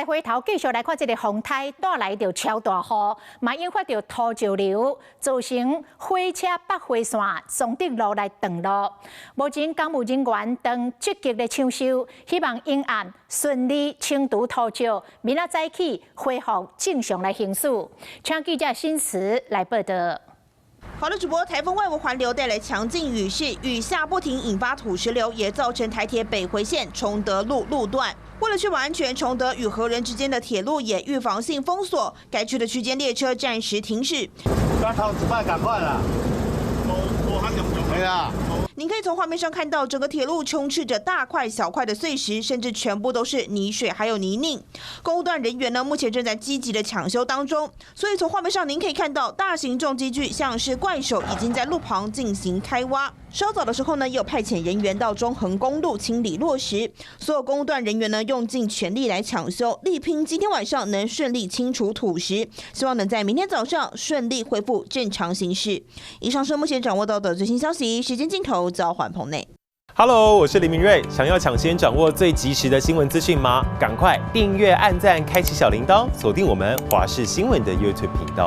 來回頭繼續來看這个風颱帶來著超大雨，嘛引發著土石流，造成火車北迴線崇德路來斷路。目前工務人員正積極咧搶修，希望永暗順利清除土石，明仔早起恢復正常來行駛。請記者新慈來報道。好的，主播，台風外圍環流帶來強勁雨勢，雨下不停，引發土石流，也造成台鐵北迴線崇德路路段。為了確保安全，崇德與和仁之間的鐵路也預防性封鎖，該區的區間列車暫時停駛。沒啦。您可以從畫面上看到，整個鐵路充斥着大塊小塊的碎石，甚至全部都是泥水還有泥濘。工務段人員呢，目前正在積極的搶修當中。所以從畫面上您可以看到，大型重機具像是怪手已經在路旁進行開挖。稍早的時候呢，也有派遣人員到中橫公路清理落石。所有工務段人員呢，用盡全力來搶修，力拼今天晚上能順利清除土石，希望能在明天早上順利恢復正常行駛。以上是目前掌握到的最新消息。時間鏡頭交還棚內。 Hello，我是林明瑞。想要搶先掌握最及時的新聞資訊嗎？趕快訂閱、按讚、開啟小鈴鐺，鎖定我們華視新聞的 YouTube 頻道。